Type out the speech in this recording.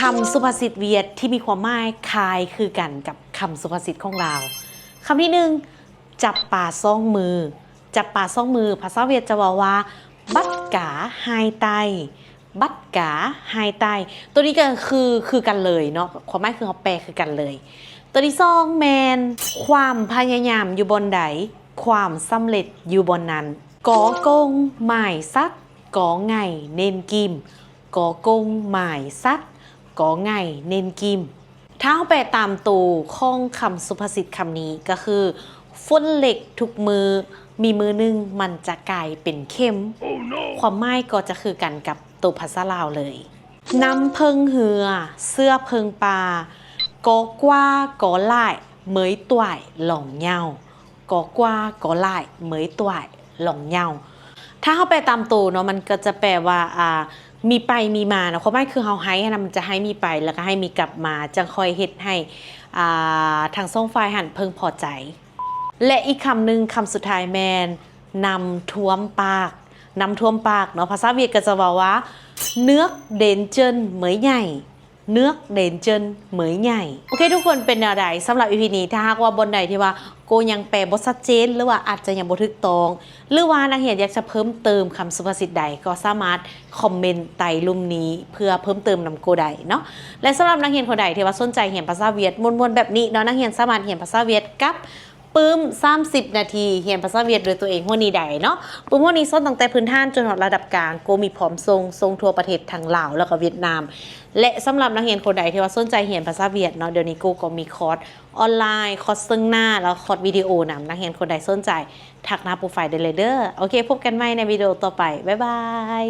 ຄຳສຸພາສິດຫວຽດທີ່ມີຄວາມໝາຍຄ້າຍຄືກັນກັບຄຳສຸພາສິດຂອງລາວ. ຄຳທີໜຶ່ງ ຈັບປາສອງມື. ຈັບປາສອງມື ພາສາຫວຽດຈະເວົ້າວ່າ Bắt cá hai tay, bắt cá hai tay. ໂຕນີ້ກໍຄື ຄືກັນເລີຍເນາະ, ຄວາມໝາຍຄືເຮົາແປຄືກັນເລີຍ. ໂຕທີສອງແມ່ນ ຄວາມພະຍາຍາມຢູ່ບ່ອນໃດ, ຄວາມສຳເລັດຢູ່ບ່ອນນັ້ນ. Có công mài sắt, có ngày nên kim. Có công mài sắt, có ngày nên kim. ຖ້າເຮົາແປຕາມໂຕຂອງຄຳສຸພາສິດຄຳນີ້ກໍຄື ຝົນເຫຼັກທຸກມື້, ມີມື້ໜຶ່ງມັນຈະກາຍເປັນເຂັມ. ຄວາມໝາຍກໍຈະຄືກັນກັບໂຕພາສາລາວເລີຍ. ນ້ຳເພິ່ງເຮືອ, ເສືອເພິ່ງປ່າ, có qua có lại mới toại lòng nhau. Có qua có lại mới toại lòng nhau. ຖ້າເຮົາແປຕາມໂຕເນາະ ມັນກໍຈະແປວ່າ ອ່າ ມີໄປມີມາເນາະ, ຄວາມໝາຍຄືເຮົາໃຫ້ຫັ້ນນະ ມັນຈະໃຫ້ມີໄປ ແລ້ວກໍໃຫ້ມີກັບມາ, ຈັ່ງຄ່ອຍເຮັດໃຫ້ ອ່າ ທັງສອງຝ່າຍຫັ້ນເພິ່ງພໍໃຈ. ແລະ ອີກຄຳໜຶ່ງ, ຄຳສຸດທ້າຍແມ່ນ ນ້ຳຖ້ວມປາກ. ນ້ຳຖ້ວມປາກເນາະ, ພາສາຫວຽດກໍຈະເວົ້າວ່າ Nước đến chân mới nhảy. Nước đến chân mới nhảy. ໂອເຄ ທຸກຄົນເປັນແນວໃດສຳລັບ ອີ ພີ ນີ້? ຖ້າຫາກວ່າບ່ອນໃດທີ່ວ່າໂກຍັງແປບໍ່ຊັດເຈນ ຫຼືວ່າອາດຈະຍັງບໍ່ຖືກຕ້ອງ ຫຼືວ່ານັກຮຽນຢາກຈະເພີ່ມເຕີມຄຳສຸພາສິດໃດ ກໍສາມາດຄອມເມັນໃຕ້ລຸ່ມນີ້ເພື່ອເພີ່ມເຕີມນຳໂກໄດ້ເນາະ. ແລະ ສຳລັບນັກຮຽນຄົນໃດທີ່ວ່າສົນໃຈຮຽນພາສາຫວຽດມ່ວນໆແບບນີ້ເນາະ, ນັກຮຽນສາມາດຮຽນພາສາຫວຽດກັບ ປຶ້ມສາມສິບນາທີຮຽນພາສາຫວຽດດ້ວຍຕົວເອງຫົວນີ້ໄດ້ເນາະ. ປຶ້ມຫົວນີ້ສອນຕັ້ງແຕ່ພື້ນຖານຈົນຮອດລະດັບກາງ, ໂກມີພ້ອມສົ່ງ, ສົ່ງທົ່ວປະເທດທັງລາວ ແລ້ວກໍຫວຽດນາມ. ແລະ ສຳລັບນັກຮຽນຄົນໃດທີ່ວ່າສົນໃຈຮຽນພາສາຫວຽດເນາະ, ດຽວນີ້ໂກກໍມີຄອດອອນລາຍ, ຄອດເຊິ່ງໜ້າ ແລ້ວຄອດວິດີໂອນຳ. ນັກຮຽນຄົນໃດສົນໃຈ ທັກມາໂປຣໄຟໄດ້ເລີຍເດີ. ໂອເຄ ພົບກັນໃໝ່ໃນວິດີໂອຕໍ່ໄປ. ບາຍບາຍ.